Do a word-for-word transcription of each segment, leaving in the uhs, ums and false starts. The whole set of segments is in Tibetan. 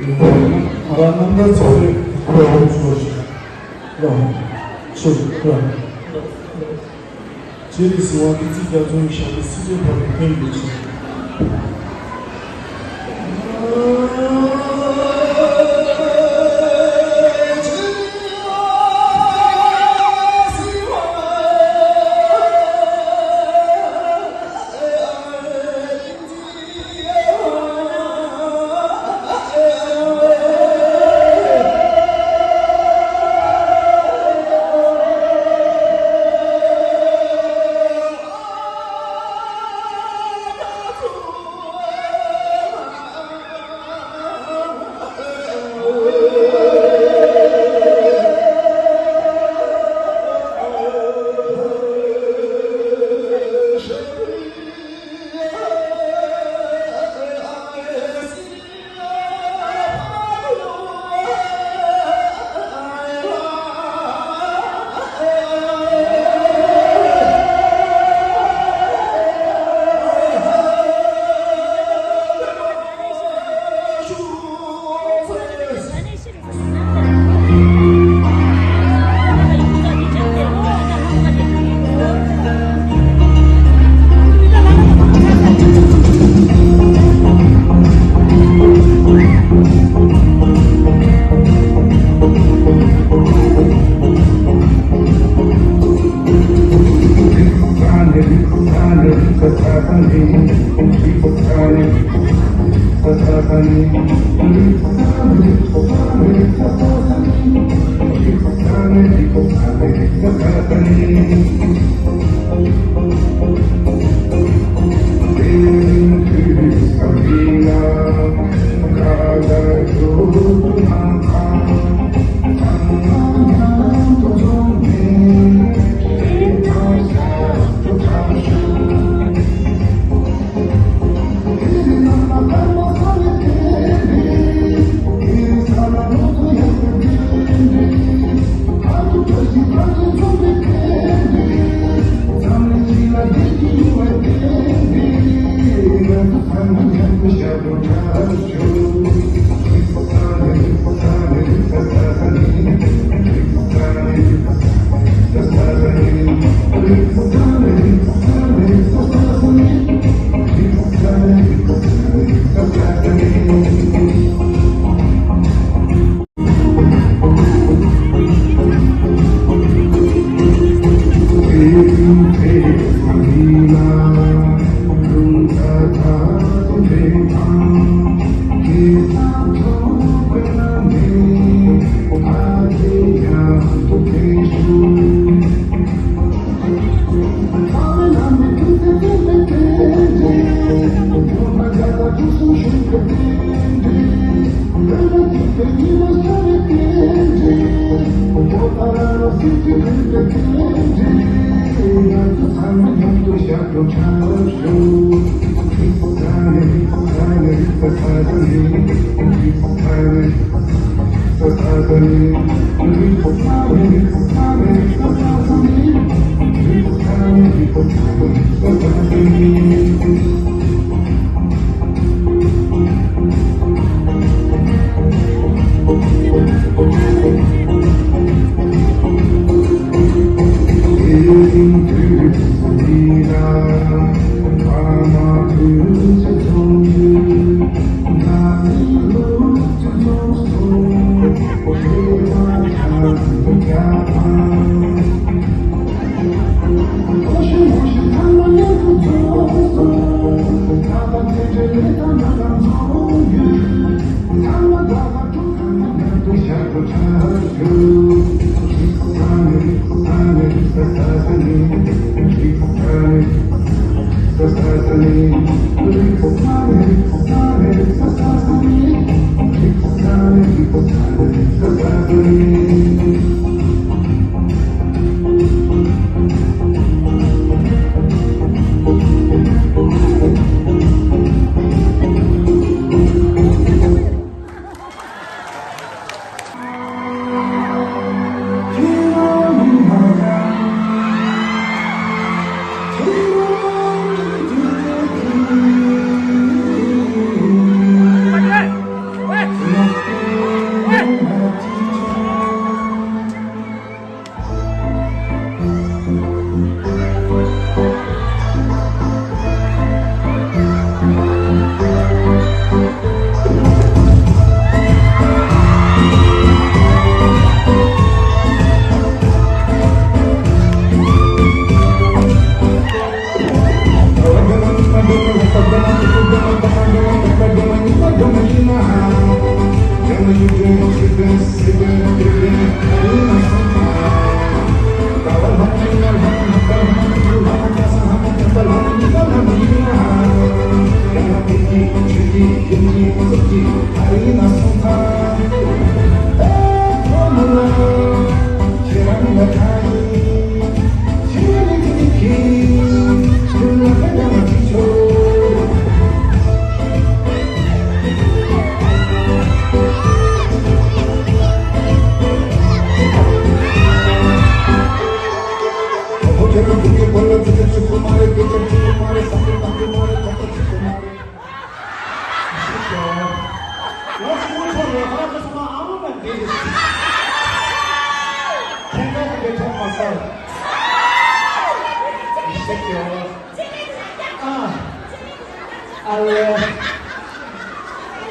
ང་རང་རྣམ་ཐར་ཚོགས་པའི་ཁོ་འོག་ཚོགས་ཤིག་ལ་ཆེ་ཁོ་རང་རྗེ་རིགས་སྲིད་དབང་སྐུ་ཚེ་རྒྱ་མཚོའི་ཞབས་པད་སྲིད་མཐའི་བར་དུ་བརྟན་གྱུར་ཅིག།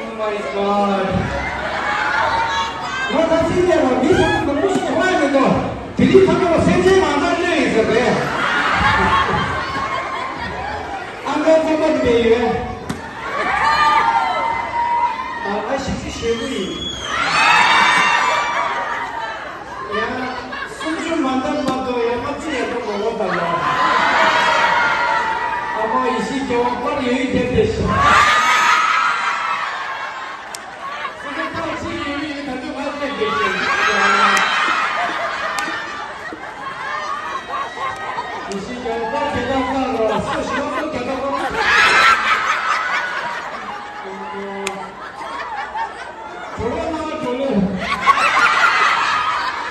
Oh my God. ང་ད་ཅི་ལས་ལ་མི་ཚང་མ་མུ་ཤི་ཧོན་མི་འདུག་དེ་རིང་ཐ་ན་སེམས་ཅན་མང་དག་གནོད་ཡིན་ཟེར་པས། ཨ་མའི་ཁོག་པ་དེ་ཡོད། ཨ་ཨ་ཞིག་ཞིག་ཞེ་པོ་ཡིན། ཡང་སུམ་ཅུ་མ་འདང་མ་གཏོགས་ཡང་ལྔ་བཅུ་ཡང་གཏོང་མ་འོང་དང་ལ། ཨ་མ་ཡེ་ཤེས་རྒྱལ་བ་པར་ཡོད་ཡོད་བསྡད་བསྡད་ཤག་སུ་ཁ་ཐག་ཆེ་ཡོད་ཡོད་ད་དུང་ང་བསྡད་བསྡད་ཤག་ཡེ་ཤེས་རྒྱལ་བ་པར་དེ་དག་བཏང་རོགས་སུ་ཞུ་བ་ཁོ་རྒྱ་ཐག་པ། གྲོ་ལོ་ན་གྲོ་ལོ།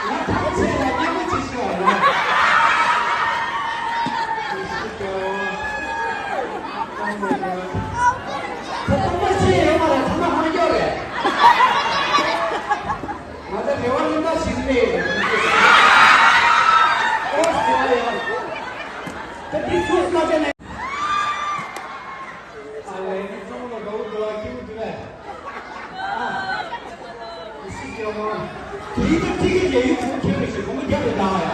ང་ཐང་ཆད་ལ་སྙན་མོ་ཅིག་ཞུ་བ་ལ། ཨོ་མའི་གོཌ། ད་སྟོང་པ་ཆེ་ཡོད་མ་རེད། ཐ་མ་ཧང་སྐྱོ་རེད། ང་ཚོ་རེ་བ་ལོན་པ་ཞིག་མེད། ཨོ་ཟེར་བ་ཡང་། ད་འདི་ཚོ་སྐད་ཆ་ནས། ཨ་ལས་ནི་གཙང་མ་དགའ་བོ་འདུག་ལ་སྐྱིད་པོ་འདུག་ལས། ཨ། སྲིད་སྐྱོ་མ། དེ་རིང་ད་ཁྲི་ཀའི་རྒྱལ་ཡུལ་ཚོ་ཁྱེད་ལ་ཞིག་སྒོར་མོ་བརྒྱ་རེ་བཏང་ཡ།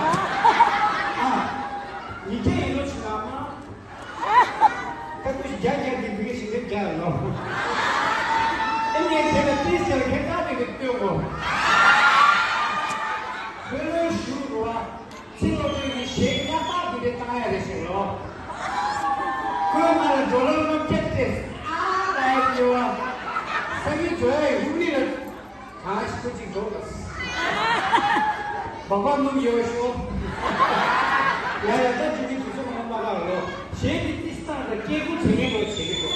ཨ། ཉིས་བརྒྱ་ཡིན་ལོ་ཕྱི་ནང་མ། ད་ཁོས་བརྒྱ་བརྒྱ་དེ་འདི་ག་ཞིག་རེ་བརྒྱ་ལོ། ཨེ་ངས་དེ་ལ་ཏིས་ཟེར་ཁྱེད་ད་དེ་གི་སྟོན་གོ། ཁོས་ལོས་ཞུ་རུ་བ། ཚེ་སློབ་དཔོན་གྱི་གཞས་ཉག་ཐག་འདི་འདྲ་བཏང་ཡ་རེད་ཟེར་ལོ། ཁོས་ང་ལ་ཌོ་ལར་སྣ་བརྒྱ་སྤྲད། ཨ་ལ་ཡ་ཡོ་བ། ས་ངན་བྲོ་ཡ་ཡུག་ནི་ལ། གང་ཞིག་ཁོ་གཅིག་འགྲོ་ལ། སྦག་སྦག་སྣུམ་ཡོད་ཤོག་ཡ་ཡ་ད་ཅི་གི་དུས་ཚོད་མ་མ་ལགས་ལོ། གཞས་འདི་ཏི་སྟངས་དང་སྐད་ཁུར་བྱེད་མཁན་ལོ་བྱེད་ཀྱི་འདུག་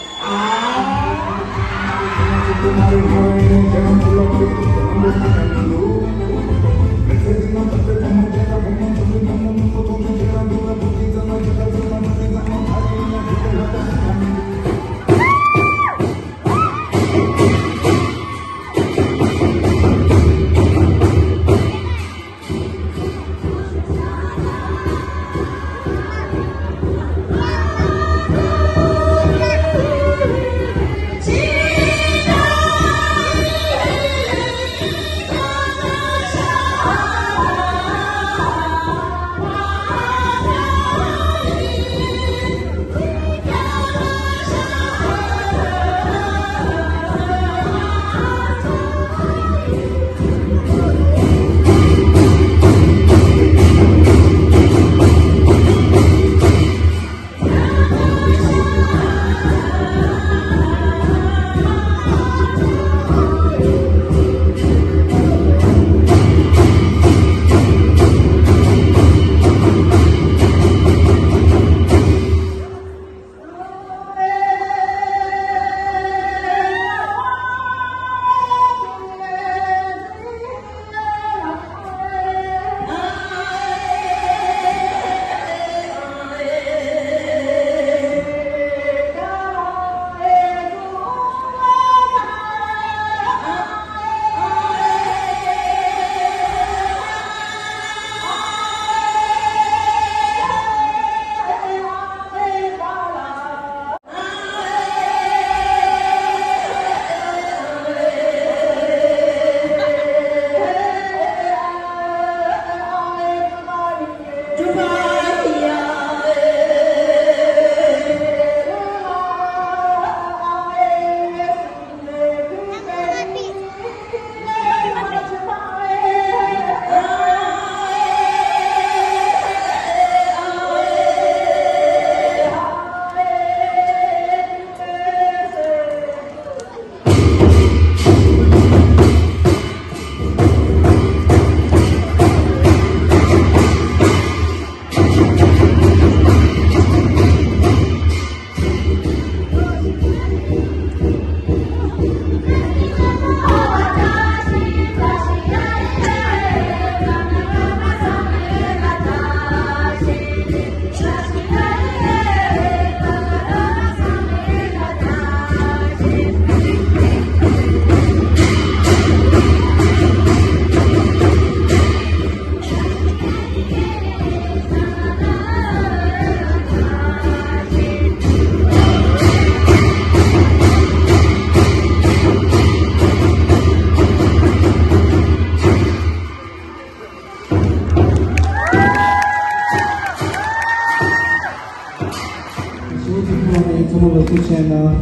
ཚང་མ་ལ་ཐུགས་རྗེ་གནང་།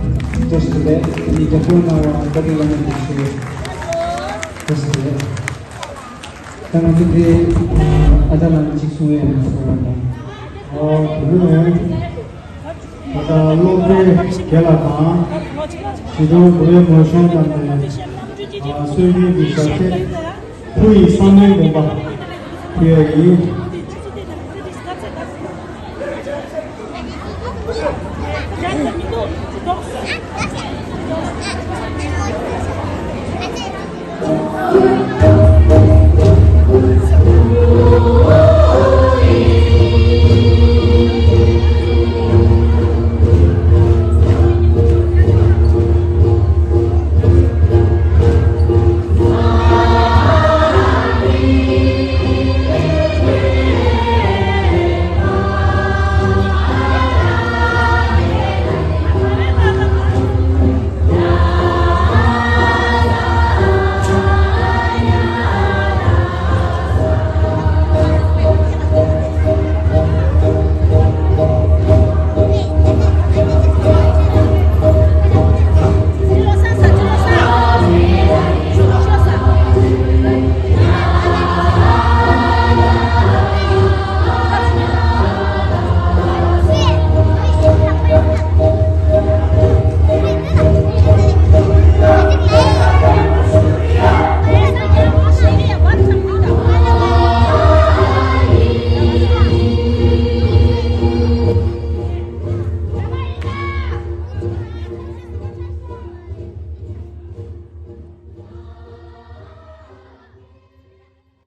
བཀྲ་ཤིས་བདེ་ལེགས། ཨ་ནི་རྒྱབ་སྐྱོར་གནང་བ་བཀའ་དྲིན་བླ་མེད་ཐུགས་རྗེ་ཆེ། བཀྲ་ཤིས་བདེ་ལེགས། ད་ང་ཚོ་འདི་ཨ་ཅག་ལགས་ཀྱིས་གཅིག་གསུང་ཡས་ཡིན་གསུང་བ་དང་། ཨོ་དེ་རིང་ནས་ད་ལྟ་སློབ་དཔོན་རྒན་ལགས་དང་། གཞིས་གྲོང་བུ་ཡོན་མོ་གཞོན་རྣམས་ནས་ཨ་སྲོལ་རྒྱུན་གྱི་ཞབས་གཏེར་བུ་ཡི་བསམ་ལྷུན་དགོངས་པ་ཕུལ་ཡས་ཡིན།